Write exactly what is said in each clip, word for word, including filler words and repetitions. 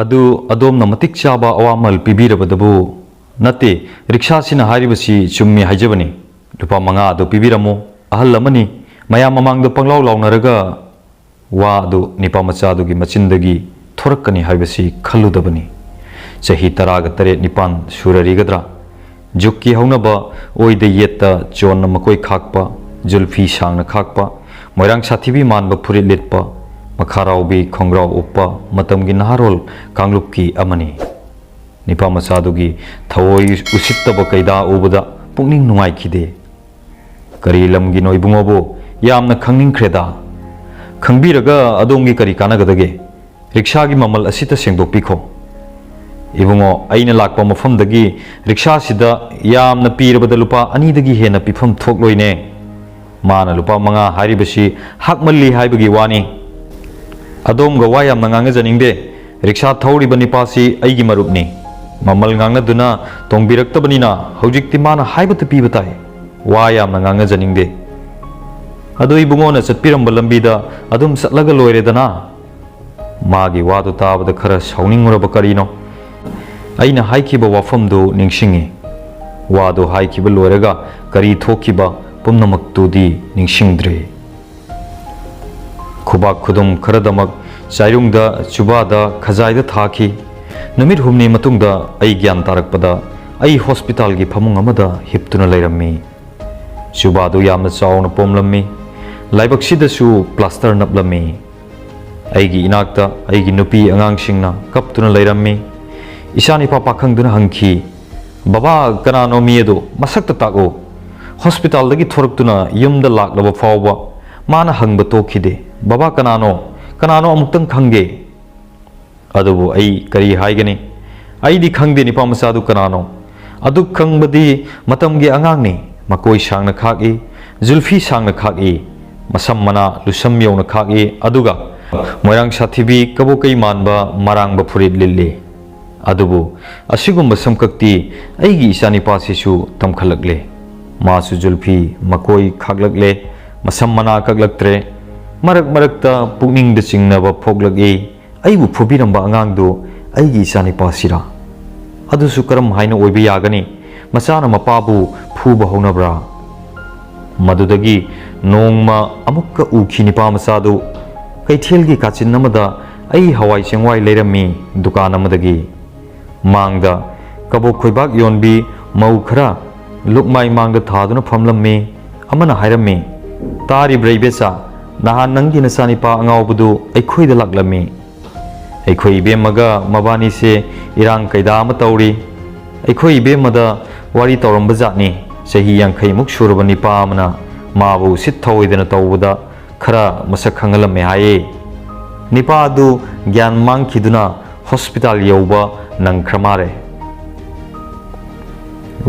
ꯑꯗꯨ ꯑꯗꯣꯝꯅ ꯃꯇꯤꯛ ꯆꯥꯕ ꯑꯋꯥꯃꯜ ꯄꯤꯕꯤꯔꯕꯗꯕꯨ꯫ ꯅꯠꯇꯦ, ꯔꯤꯛꯁꯥꯁꯤꯅ ꯍꯥꯏꯔꯤꯕꯁꯤ ꯆꯨꯝꯃꯤ ꯍꯥꯏꯖꯕꯅꯤ꯫ ꯂꯨꯄꯥ ꯃꯉꯥ ꯑꯗꯨ ꯄꯤꯕꯤꯔꯝꯃꯨ꯫ ꯑꯍꯜ ꯑꯃꯅꯤ, ꯃꯌꯥꯝ ꯃꯃꯥꯡꯗ ꯄꯪꯂꯥꯎ ꯂꯥꯎꯅꯔꯒ ꯋꯥ ꯑꯗꯨ ꯅꯤꯄꯥ ꯃꯆꯥꯗꯨꯒꯤ ꯃꯆꯤꯟꯗꯒꯤ ꯊꯣꯔꯛꯀꯅꯤ ꯍꯥꯏꯕꯁꯤ ꯈꯜꯂꯨꯗꯕꯅꯤ꯫ ꯆꯍꯤ ꯇꯔꯥꯒ ꯇꯔꯦꯠ ꯅꯤꯄꯥꯟ ꯁꯨꯔꯔꯤꯒꯗ꯭ꯔꯥ? ꯖꯨꯛꯀꯤ ꯍꯧꯅꯕ ꯑꯣꯏꯗ ꯌꯦꯠꯇ ꯆꯣꯟꯅ ꯃꯀꯣꯏ ꯈꯥꯛꯄ, ꯖꯨꯜꯐꯤ ꯁꯥꯡꯅ ꯈꯥꯛꯄ, ꯃꯣꯏꯔꯥꯡ ꯁꯥꯊꯤꯕꯤ ꯃꯥꯟꯕ ꯐꯨꯔꯤꯠ ꯂꯤꯠꯄ, ꯃꯈꯥꯔꯥꯎꯕꯤ ꯈꯣꯡꯒ꯭ꯔꯥꯎ ꯎꯞꯄ ꯃꯇꯝꯒꯤ ꯅꯍꯥꯔꯣꯜ ꯀꯥꯡꯂꯨꯞꯀꯤ ꯑꯃꯅꯤ꯫ ꯅꯤꯄꯥ ꯃꯆꯥꯗꯨꯒꯤ ꯊꯑꯣꯏ ꯎꯁꯤꯠꯇꯕ ꯀꯩꯗꯥ ꯎꯕꯗ ꯄꯨꯛꯅꯤꯡ ꯅꯨꯡꯉꯥꯏꯈꯤꯗꯦ꯫ "ꯀꯔꯤ ꯂꯝꯒꯤꯅꯣ ꯏꯕꯨꯡꯉꯣꯕꯨ? ꯌꯥꯝꯅ ꯈꯪꯅꯤꯡꯈ꯭ꯔꯦꯗ꯫ ꯈꯪꯕꯤꯔꯒ ꯑꯗꯣꯝꯒꯤ ꯀꯔꯤ ꯀꯥꯟꯅꯒꯗꯒꯦ? ꯔꯤꯛꯁꯥꯒꯤ ꯃꯃꯜ ꯑꯁꯤꯇ ꯁꯦꯡꯗꯣꯛꯄꯤꯈꯣ꯫" "ꯏꯕꯨꯡꯉꯣ, ꯑꯩꯅ ꯂꯥꯛꯄ ꯃꯐꯝꯗꯒꯤ ꯔꯤꯛꯁꯥꯁꯤꯗ ꯌꯥꯝꯅ ꯄꯤꯔꯕꯗ ꯂꯨꯄꯥ ꯑꯅꯤꯗꯒꯤ ꯍꯦꯟꯅ ꯄꯤꯐꯝ ꯊꯣꯛꯂꯣꯏꯅꯦ꯫ ꯃꯥꯅ ꯂꯨꯄꯥ ꯃꯉꯥ ꯍꯥꯏꯔꯤꯕꯁꯤ ꯍꯥꯞꯃꯜꯂꯤ ꯍꯥꯏꯕꯒꯤ ꯋꯥꯅꯤ꯫ ꯑꯗꯣꯝꯒ ꯋꯥ ꯌꯥꯝꯅ ꯉꯥꯡꯅꯖꯅꯤꯡꯗꯦ꯫ ꯔꯤꯛꯁꯥ ꯊꯧꯔꯤꯕ ꯅꯤꯄꯥꯁꯤ ꯑꯩꯒꯤ ꯃꯔꯨꯞꯅꯤ꯫ ꯃꯃꯜ ꯉꯥꯡꯅꯗꯨꯅ ꯇꯣꯡꯕꯤꯔꯛꯇꯕꯅꯤꯅ ꯍꯧꯖꯤꯛꯇꯤ ꯃꯥꯅ ꯍꯥꯏꯕꯇ ꯄꯤꯕ ꯇꯥꯏ꯫ ꯋꯥ ꯌꯥꯝꯅ ꯉꯥꯡꯅꯖꯅꯤꯡꯗꯦ꯫" "ꯑꯗꯣ ꯏꯕꯨꯡꯉꯣꯅ ꯆꯠꯄꯤꯔꯝꯕ ꯂꯝꯕꯤꯗ ꯑꯗꯨꯝ ꯆꯠꯂꯒ ꯂꯣꯏꯔꯦꯗꯅ꯫" ꯃꯥꯒꯤ ꯋꯥꯗꯨ ꯇꯥꯕꯗ ꯈꯔ ꯁꯥꯎꯅꯤꯡꯉꯨꯔꯕ ꯀꯔꯤꯅꯣ, ꯑꯩꯅ ꯍꯥꯏꯈꯤꯕ ꯋꯥꯐꯝꯗꯨ ꯅꯤꯡꯁꯤꯡꯉꯤ꯫ ꯋꯥꯗꯨ ꯍꯥꯏꯈꯤꯕ ꯂꯣꯏꯔꯒ ꯀꯔꯤ ꯊꯣꯛꯈꯤꯕ ꯄꯨꯝꯅꯃꯛꯇꯨꯗꯤ ꯅꯤꯡꯁꯤꯡꯗ꯭ꯔꯦ꯫ ꯈꯨꯕꯥꯛ ꯈꯨꯗꯨꯝ ꯈꯔꯗꯃꯛ ꯆꯥꯏꯔꯨꯡꯗ, ꯆꯨꯕꯥꯗ, ꯈꯖꯥꯏꯗ ꯊꯥꯈꯤ꯫ ꯅꯨꯃꯤꯠ ꯍꯨꯝꯅꯤ ꯃꯇꯨꯡꯗ ꯑꯩ ꯒ꯭ꯌꯥꯟ ꯇꯥꯔꯛꯄꯗ ꯑꯩ ꯍꯣꯁꯄꯤꯇꯥꯜꯒꯤ ꯐꯃꯨꯡ ꯑꯃꯗ ꯍꯤꯞꯇꯨꯅ ꯂꯩꯔꯝꯃꯤ꯫ ꯆꯨꯕꯥꯗꯨ ꯌꯥꯝꯅ ꯆꯥꯎꯅ ꯄꯣꯝꯂꯝꯃꯤ꯫ ꯂꯥꯏꯕꯛꯁꯤꯗꯁꯨ ꯄ꯭ꯂꯥꯁꯇꯔ ꯅꯞꯂꯝꯃꯤ꯫ ꯑꯩꯒꯤ ꯏꯅꯥꯛꯇ ꯑꯩꯒꯤ ꯅꯨꯄꯤ ꯑꯉꯥꯡꯁꯤꯡꯅ ꯀꯞꯇꯨꯅ ꯂꯩꯔꯝꯃꯤ꯫ ꯏꯆꯥꯅꯤꯄꯥ ꯄꯥꯈꯪꯗꯨꯅ ꯍꯪꯈꯤ, "ꯕꯕꯥ, ꯀꯅꯥꯅꯣ ꯃꯤ ꯑꯗꯨ? ꯃꯁꯛꯇ ꯇꯥꯛꯎ꯫" ꯍꯣꯁꯄꯤꯇꯥꯜꯗꯒꯤ ꯊꯣꯔꯛꯇꯨꯅ ꯌꯨꯝꯗ ꯂꯥꯛꯂꯕ ꯐꯥꯎꯕ ꯃꯥꯅ ꯍꯪꯕ ꯇꯣꯛꯈꯤꯗꯦ, "ꯕꯕꯥ, ꯀꯅꯥꯅꯣ? ꯀꯅꯥꯅꯣ ꯑꯃꯨꯛꯇꯪ ꯈꯪꯒꯦ꯫" ꯑꯗꯨꯕꯨ ꯑꯩ ꯀꯔꯤ ꯍꯥꯏꯒꯅꯤ? ꯑꯩꯗꯤ ꯈꯪꯗꯦ ꯅꯤꯄꯥ ꯃꯆꯥꯗꯨ ꯀꯅꯥꯅꯣ꯫ ꯑꯗꯨ ꯈꯪꯕꯗꯤ ꯃꯇꯝꯒꯤ ꯑꯉꯥꯡꯅꯤ, ꯃꯀꯣꯏ ꯁꯥꯡꯅ ꯈꯥꯛꯏ, ꯖꯨꯜꯐꯤ ꯁꯥꯡꯅ ꯈꯥꯛꯏ, ꯃꯁꯝ ꯃꯅꯥ ꯂꯨꯁꯝ ꯌꯧꯅ ꯈꯥꯛꯏ, ꯑꯗꯨꯒ ꯃꯣꯏꯔꯥꯡ ꯁꯥꯊꯤꯕꯤ ꯀꯕꯣꯀꯩ ꯃꯥꯟꯕ ꯃꯔꯥꯡꯕ ꯐꯨꯔꯤꯠ ꯂꯤꯠꯂꯤ꯫ ꯑꯗꯨꯕꯨ ꯑꯁꯤꯒꯨꯝꯕ ꯁꯝꯀꯛꯇꯤ ꯑꯩꯒꯤ ꯏꯆꯥꯅꯤꯄꯥꯁꯤꯁꯨ ꯇꯝꯈꯠꯂꯛꯂꯦ꯫ ꯃꯥꯁꯨ ꯖꯨꯜꯐꯤ ꯃꯀꯣꯏ ꯈꯥꯛꯂꯛꯂꯦ, ꯃꯁꯝ ꯃꯅꯥ ꯀꯛꯂꯛꯇ꯭ꯔꯦ꯫ ꯃꯔꯛ ꯃꯔꯛꯇ ꯄꯨꯛꯅꯤꯡꯗ ꯆꯤꯡꯅꯕ ꯄꯣꯛꯂꯛꯏ꯫ ꯑꯩꯕꯨ ꯐꯨꯕꯤꯔꯝꯕ ꯑꯉꯥꯡꯗꯨ ꯑꯩꯒꯤ ꯏꯆꯥꯅꯤꯄꯥꯁꯤꯔꯥ? ꯑꯗꯨꯁꯨ ꯀꯔꯝ ꯍꯥꯏꯅ ꯑꯣꯏꯕ ꯌꯥꯒꯅꯤ? ꯃꯆꯥꯅ ꯃꯄꯥꯕꯨ ꯐꯨꯕ ꯍꯧꯅꯕ꯭ꯔꯥ? ꯃꯗꯨꯗꯒꯤ ꯅꯣꯡꯃ ꯑꯃꯨꯛꯀ ꯎꯈꯤ ꯅꯤꯄꯥ ꯃꯆꯥꯗꯨ꯫ ꯀꯩꯊꯦꯜꯒꯤ ꯀꯥꯆꯤꯟ ꯑꯃꯗ ꯑꯩ ꯍꯋꯥꯏ ꯆꯦꯡꯋꯥꯏ ꯂꯩꯔꯝꯃꯤ ꯗꯨꯀꯥꯟ ꯑꯃꯗꯒꯤ꯫ ꯃꯥꯡꯗ ꯀꯕꯣꯛ ꯈꯣꯏꯕꯥꯛ ꯌꯣꯟꯕꯤ ꯃꯧ ꯈꯔ ꯂꯨꯛꯃꯥꯏ ꯃꯥꯡꯗ ꯊꯥꯗꯨꯅ ꯐꯝꯂꯝꯃꯤ꯫ ꯑꯃꯅ ꯍꯥꯏꯔꯝꯃꯤ, "ꯇꯥꯔꯤꯕ꯭ꯔꯥ ꯏꯕꯦꯆꯥ? ꯅꯍꯥꯟ ꯅꯪꯒꯤ ꯅꯆꯥꯅꯤꯄꯥ ꯑꯉꯥꯎꯕꯗꯨ ꯑꯩꯈꯣꯏꯗ ꯂꯥꯛꯂꯝꯃꯤ꯫ ꯑꯩꯈꯣꯏ ꯏꯕꯦꯝꯃꯒ ꯃꯕꯥꯅꯤꯁꯦ ꯏꯔꯥꯡ ꯀꯩꯗꯥ ꯑꯃ ꯇꯧꯔꯤ꯫ ꯑꯩꯈꯣꯏ ꯏꯕꯦꯝꯃꯗ ꯋꯥꯔꯤ ꯇꯧꯔꯝꯕ ꯖꯥꯠꯅꯤ꯫ ꯆꯍꯤ ꯌꯥꯡꯈꯩꯃꯨꯛ ꯁꯨꯔꯕ ꯅꯤꯄꯥ ꯑꯃꯅ ꯃꯥꯕꯨ ꯎꯁꯤꯠ ꯊꯑꯣꯏꯗꯅ ꯇꯧꯕꯗ ꯈꯔ ꯃꯁꯛ ꯈꯪꯍꯜꯂꯝꯃꯦ ꯍꯥꯏꯌꯦ꯫ ꯅꯤꯄꯥ ꯑꯗꯨ ꯒ꯭ꯌꯥꯟ ꯃꯥꯡꯈꯤꯗꯨꯅ ꯍꯣꯁꯄꯤꯇꯥꯜ ꯌꯧꯕ ꯅꯪꯈ꯭ꯔ ꯃꯥꯜꯂꯦ꯫"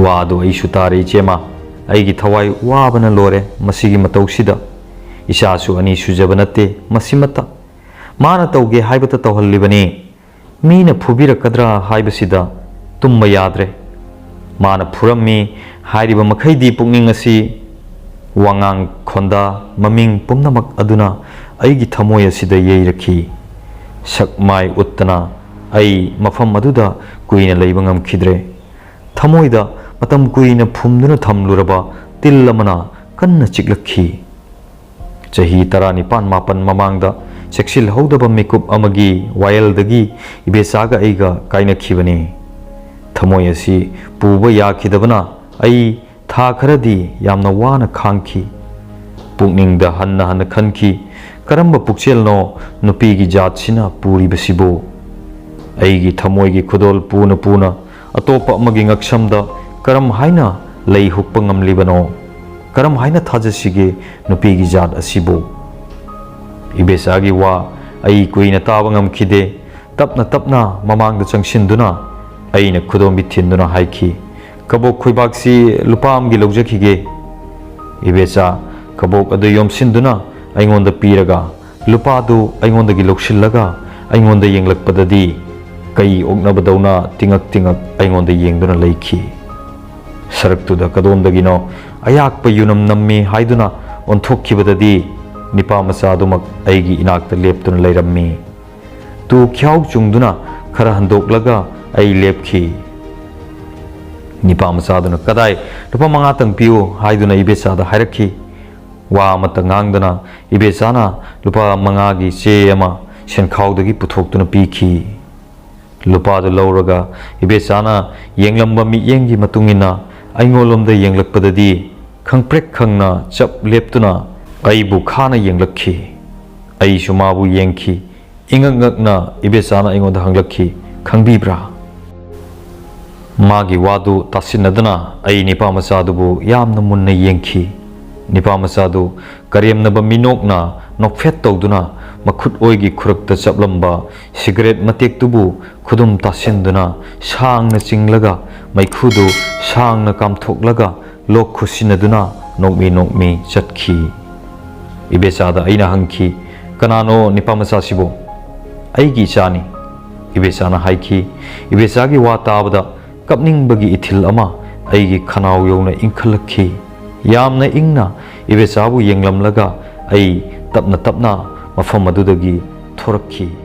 ꯋꯥꯗꯨ ꯑꯩꯁꯨ ꯇꯥꯔꯦ, ꯏꯆꯦꯃ꯫ ꯑꯩꯒꯤ ꯊꯋꯥꯏ ꯋꯥꯕꯅ ꯂꯣꯏꯔꯦ ꯃꯁꯤꯒꯤ ꯃꯇꯧꯁꯤꯗ꯫ ꯏꯆꯥꯁꯨ ꯑꯅꯤ ꯁꯨꯖꯕ ꯅꯠꯇꯦ, ꯃꯁꯤꯃꯠꯇ ꯃꯥꯅ ꯇꯧꯒꯦ ꯍꯥꯏꯕꯇ ꯇꯧꯍꯜꯂꯤꯕꯅꯤ꯫ ꯃꯤꯅ ꯐꯨꯕꯤꯔꯛꯀꯗ꯭ꯔꯥ ꯍꯥꯏꯕꯁꯤꯗ ꯇꯨꯝꯕ ꯌꯥꯗ꯭ꯔꯦ꯫ ꯃꯥꯅ ꯐꯨꯔꯝꯃꯤ ꯍꯥꯏꯔꯤꯕ ꯃꯈꯩꯗꯤ ꯄꯨꯛꯅꯤꯡ ꯑꯁꯤ ꯋꯥꯉꯥꯡ ꯈꯣꯟꯗꯥ ꯃꯃꯤꯡ ꯄꯨꯝꯅꯃꯛ ꯑꯗꯨꯅ ꯑꯩꯒꯤ ꯊꯃꯣꯏ ꯑꯁꯤꯗ ꯌꯩꯔꯛꯈꯤ꯫ ꯁꯛ ꯃꯥꯏ ꯎꯠꯇꯅ ꯑꯩ ꯃꯐꯝ ꯑꯗꯨꯗ ꯀꯨꯏꯅ ꯂꯩꯕ ꯉꯝꯈꯤꯗ꯭ꯔꯦ꯫ ꯊꯃꯣꯏꯗ ꯃꯇꯝ ꯀꯨꯏꯅ ꯐꯨꯝꯗꯨꯅ ꯊꯝꯂꯨꯔꯕ ꯇꯤꯜ ꯑꯃꯅ ꯀꯟꯅ ꯆꯤꯛꯂꯛꯈꯤ꯫ ꯆꯍꯤ ꯇꯔꯥꯅꯤꯄꯥꯟ ꯃꯥꯄꯟ ꯃꯃꯥꯡꯗ ꯆꯦꯛꯁꯤꯜꯍꯧꯗꯕ ꯃꯤꯀꯨꯞ ꯑꯃꯒꯤ ꯋꯥꯌꯦꯜꯗꯒꯤ ꯏꯕꯦꯆꯥꯒ ꯑꯩꯒ ꯀꯥꯏꯅꯈꯤꯕꯅꯤ꯫ ꯊꯃꯣꯏ ꯑꯁꯤ ꯄꯨꯕ ꯌꯥꯈꯤꯗꯕꯅ ꯑꯩ ꯊꯥ ꯈꯔꯗꯤ ꯌꯥꯝꯅ ꯋꯥꯅ ꯈꯥꯡꯈꯤ꯫ ꯄꯨꯛꯅꯤꯡꯗ ꯍꯟꯅ ꯍꯟꯅ ꯈꯟꯈꯤ, "ꯀꯔꯝꯕ ꯄꯨꯛꯆꯦꯜꯅꯣ ꯅꯨꯄꯤꯒꯤ ꯖꯥꯠꯁꯤꯅ ꯄꯨꯔꯤꯕꯁꯤꯕꯨ? ꯑꯩꯒꯤ ꯊꯃꯣꯏꯒꯤ ꯈꯨꯗꯣꯜ ꯄꯨꯅ ꯄꯨꯅ ꯑꯇꯣꯞꯄ ꯑꯃꯒꯤ ꯉꯛꯁꯝꯗ ꯀꯔꯝ ꯍꯥꯏꯅ ꯂꯩ ꯍꯨꯛꯄ ꯉꯝꯂꯤꯕꯅꯣ? ꯀꯔꯝ ꯍꯥꯏꯅ ꯊꯥꯖꯁꯤꯒꯦ ꯅꯨꯄꯤꯒꯤ ꯖꯥꯠ ꯑꯁꯤꯕꯨ?" ꯏꯕꯦꯆꯥꯒꯤ ꯋꯥ ꯑꯩ ꯀꯨꯏꯅ ꯇꯥꯕ ꯉꯝꯈꯤꯗꯦ꯫ ꯇꯞꯅ ꯇꯞꯅ ꯃꯃꯥꯡꯗ ꯆꯪꯁꯤꯟꯗꯨꯅ ꯑꯩꯅ ꯈꯨꯗꯣꯝꯕꯤ ꯊꯤꯟꯗꯨꯅ ꯍꯥꯏꯈꯤ, "ꯀꯕꯣꯛ ꯈꯣꯏꯕꯥꯛꯁꯤ ꯂꯨꯄꯥ ꯑꯃꯒꯤ ꯂꯧꯖꯈꯤꯒꯦ꯫" ꯏꯕꯦꯆꯥ ꯀꯕꯣꯛ ꯑꯗꯨ ꯌꯣꯝꯁꯤꯟꯗꯨꯅ ꯑꯩꯉꯣꯟꯗ ꯄꯤꯔꯒ, ꯂꯨꯄꯥꯗꯨ ꯑꯩꯉꯣꯟꯗꯒꯤ ꯂꯧꯁꯤꯜꯂꯒ ꯑꯩꯉꯣꯟꯗ ꯌꯦꯡꯂꯛꯄꯗꯗꯤ ꯀꯩ ꯑꯣꯛꯅꯕꯗꯧꯅ ꯇꯤꯉꯛ ꯇꯤꯉꯛ ꯑꯩꯉꯣꯟꯗ ꯌꯦꯡꯗꯨꯅ ꯂꯩꯈꯤ꯫ ꯁꯔꯛꯇꯨꯗ ꯀꯗꯣꯝꯗꯒꯤꯅꯣ ꯑꯌꯥꯛꯄ ꯌꯨꯅꯝ ꯅꯝꯃꯤ ꯍꯥꯏꯗꯨꯅ ꯑꯣꯟꯊꯣꯛꯈꯤꯕꯗꯗꯤ ꯅꯤꯄꯥ ꯃꯆꯥ ꯑꯗꯨꯃꯛ ꯑꯩꯒꯤ ꯏꯅꯥꯛꯇ ꯂꯦꯞꯇꯨꯅ ꯂꯩꯔꯝꯃꯤ꯫ ꯇꯨ ꯈ꯭ꯌꯥꯎ ꯆꯨꯡꯗꯨꯅ ꯈꯔ ꯍꯟꯗꯣꯛꯂꯒ ꯑꯩ ꯂꯦꯞꯈꯤ꯫ ꯅꯤꯄꯥ ꯃꯆꯥꯗꯨꯅ, "ꯀꯗꯥꯏ, ꯂꯨꯄꯥ ꯃꯉꯥꯇꯪ ꯄꯤꯌꯨ" ꯍꯥꯏꯗꯨꯅ ꯏꯕꯦꯆꯥꯗ ꯍꯥꯏꯔꯛꯈꯤ꯫ ꯋꯥ ꯑꯃꯠꯇ ꯉꯥꯡꯗꯅ ꯏꯕꯦꯆꯥꯅ ꯂꯨꯄꯥ ꯃꯉꯥꯒꯤ ꯆꯦ ꯑꯃ ꯁꯦꯟꯈꯥꯎꯗꯒꯤ ꯄꯨꯊꯣꯛꯇꯨꯅ ꯄꯤꯈꯤ꯫ ꯂꯨꯄꯥꯗꯨ ꯂꯧꯔꯒ ꯏꯕꯦꯆꯥꯅ ꯌꯦꯡꯂꯝꯕ ꯃꯤꯠꯌꯦꯡꯒꯤ ꯃꯇꯨꯡ ꯏꯟꯅ ꯑꯩꯉꯣꯟꯂꯣꯝꯗ ꯌꯦꯡꯂꯛꯄꯗꯗꯤ ꯈꯪꯄ꯭ꯔꯦꯛ ꯈꯪꯅ ꯆꯞ ꯂꯦꯞꯇꯨꯅ ꯑꯩꯕꯨ ꯈꯥꯅ ꯌꯦꯡꯂꯛꯈꯤ꯫ ꯑꯩꯁꯨ ꯃꯥꯕꯨ ꯌꯦꯡꯈꯤ꯫ ꯏꯉꯛ ꯉꯛꯅ ꯏꯕꯦꯆꯥꯅ ꯑꯩꯉꯣꯟꯗ ꯍꯪꯂꯛꯈꯤ, "ꯈꯪꯕꯤꯕ꯭ꯔꯥ?" ꯃꯥꯒꯤ ꯋꯥꯗꯨ ꯇꯥꯁꯤꯟꯅꯗꯅ ꯑꯩ ꯅꯤꯄꯥ ꯃꯆꯥꯗꯨꯕꯨ ꯌꯥꯝꯅ ꯃꯨꯟꯅ ꯌꯦꯡꯈꯤ꯫ ꯅꯤꯄꯥ ꯃꯆꯥꯗꯨ ꯀꯔꯦꯝꯅꯕ ꯃꯤꯅꯣꯛꯅ ꯅꯣꯛꯐꯦꯠ ꯇꯧꯗꯨꯅ ꯃꯈꯨꯠ ꯑꯣꯏꯒꯤ ꯈꯨꯔꯛꯇ ꯆꯞꯂꯝꯕ ꯁꯤꯒꯔꯦꯠ ꯃꯇꯦꯛꯇꯨꯕꯨ ꯈꯨꯗꯨꯝ ꯇꯥꯁꯤꯟꯗꯨꯅ ꯁꯥꯡꯅ ꯆꯤꯡꯂꯒ ꯃꯩꯈꯨꯗꯨ ꯁꯥꯡꯅ ꯀꯥꯝꯊꯣꯛꯂꯒ ꯂꯣꯛ ꯈꯨꯠꯁꯤꯟꯅꯗꯨꯅ ꯅꯣꯛꯃꯤ ꯅꯣꯛꯃꯤ ꯆꯠꯈꯤ꯫ ꯏꯕꯦꯆꯥꯗ ꯑꯩꯅ ꯍꯪꯈꯤ, "ꯀꯅꯥꯅꯣ ꯅꯤꯄꯥ ꯃꯆꯥꯁꯤꯕꯨ?" "ꯑꯩꯒꯤ ꯏꯆꯥꯅꯤ," ꯏꯕꯦꯆꯥꯅ ꯍꯥꯏꯈꯤ꯫ ꯏꯕꯦꯆꯥꯒꯤ ꯋꯥ ꯇꯥꯕꯗ ꯀꯞꯅꯤꯡꯕꯒꯤ ꯏꯊꯤꯜ ꯑꯃ ꯑꯩꯒꯤ ꯈꯅꯥꯎ ꯌꯧꯅ ꯏꯪꯈꯠꯂꯛꯈꯤ꯫ ꯌꯥꯝꯅ ꯏꯪꯅ ꯏꯕꯦꯆꯥꯕꯨ ꯌꯦꯡꯂꯝꯂꯒ ꯑꯩ ꯇꯞꯅ ꯇꯞꯅ ꯃꯐꯝ ꯑꯗꯨꯗꯒꯤ ꯊꯣꯔꯛꯈꯤ꯫